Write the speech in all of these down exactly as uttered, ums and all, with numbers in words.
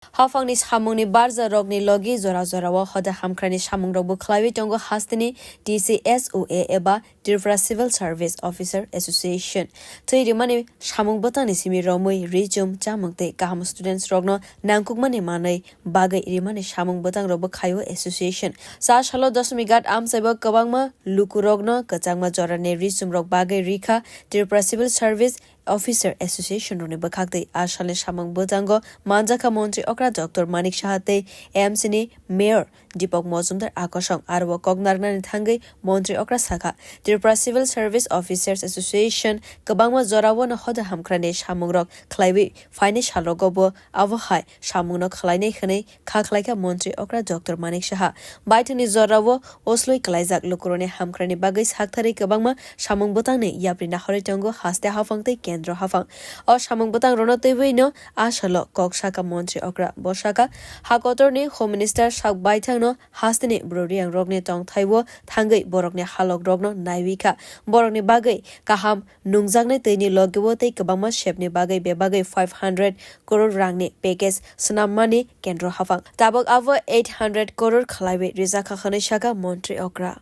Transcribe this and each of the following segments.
Haphangni samungni barjarokni logi jora jorao hoda hamkhrani samungrokbo khlaiwi tongo hasteni T C S O A eba Tripura Civil Service Officer Association. Twi rimani samung bwtangni simi romwi ri chum chamung tei kaham students rokno nangkukmani manwi bagwi rimani samung bwtangrokbo khaio association. Sa salo Dasomighat amchaibo kwbangma lukurokno kwchangma jorani ri chumrok bagwi rikha Tripura Civil Service Officer Association rokni bwkhaktwi. A salni samung bwtango manjakha Montri okra Doctor Manik Saha tei M C ni Mayor Deepak Mojumdar akosong. Aro o kok narwknani thangwi Montri okra sakha, Tripura Civil Service Officers Association kwbangma jorao no hoda hamkhrani samungrok khlaiwi phainai salrogo bo abo hai samungno khlainai hwnwi kha khlaikha Montri okra Doctor Manik Saha. Baithangni jorao osloi klaijak lukurokni hamkhrani bagwi saktharwi kwbangma samung bwtangni yapri nahorwi tongo haste haphang tei kendro haphang. O samung bwtangrokno twiwi no a salo kok sakha Montri okra. Bo sakha, ha kotorni Home Minister sak baithangno hasteni bwrwi riyangrokni tongthaibo thangwi borokni halokrokno naiwi kha. Borokni bagwi kaham nungjaknai twini logiwo tei kwbangma sepni bagwi bebagwi five hundred crore rangni package swnammani kendro haphang. Tabuk abo eight hundred crore khlaiwi rijakha hwnwi sakha Montri okra.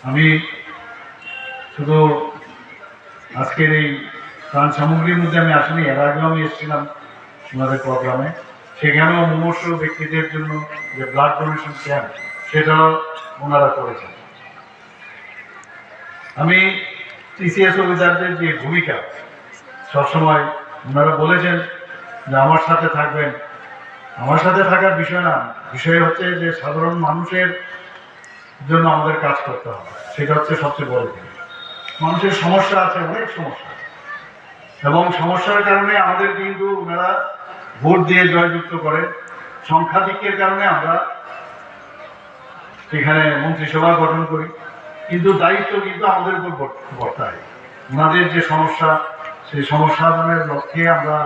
আমি শুধু আজকের এই ত্রাণ সামগ্রীর মধ্যে আমি আসলে এর আগেও আমি এসেছিলাম ওনাদের প্রোগ্রামে, সেখানেও মুমূর্ষু ব্যক্তিদের জন্য যে ব্লাড ডোনেশন ক্যাম্প সেটাও ওনারা করেছেন। আমি টিসিএস অফিসারদের যে ভূমিকা সবসময় ওনারা বলেছেন যে আমার সাথে থাকবেন, আমার সাথে থাকার বিষয় না, বিষয় হচ্ছে যে সাধারণ মানুষের জন্য আমাদের কাজ করতে হবে, সেটা হচ্ছে সবচেয়ে বড় জিনিস। মানুষের সমস্যা আছে, অনেক সমস্যা, এবং সমস্যার কারণে আমাদের কিন্তু ওনারা ভোট দিয়ে জয়যুক্ত করেন, সংখ্যাধিক্যের কারণে আমরা এখানে মন্ত্রিসভা গঠন করি, কিন্তু দায়িত্ব কিন্তু আমাদের উপর বর্ত- বর্তায়। ওনাদের যে সমস্যা, সেই সমস্যা সমাধানের লক্ষ্যে আমরা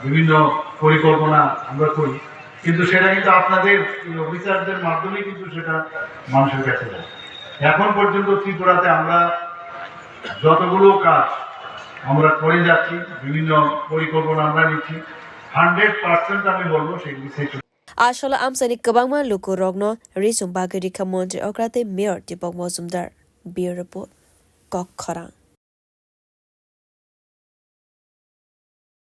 বিভিন্ন পরিকল্পনা আমরা করি, কিন্তু সেটা কিন্তু আপনাদের এই অফিসারদের মাধ্যমে কিন্তু সেটা মানুষের কাছে যায়। এখন পর্যন্ত ত্রিপুরাতে আমরা যতগুলো কাজ আমরা করে যাচ্ছি, বিভিন্ন পরিকল্পনা আমরা নিচ্ছি, হান্ড্রেড পার্সেন্ট আমি বলবো সেগুলি সেই A salo amchaini kwbangma lukurokno ri chum bagwi rikha Montri okra tei Mayor Deepak Mojumdar. Bureau Report, Kok Khorang.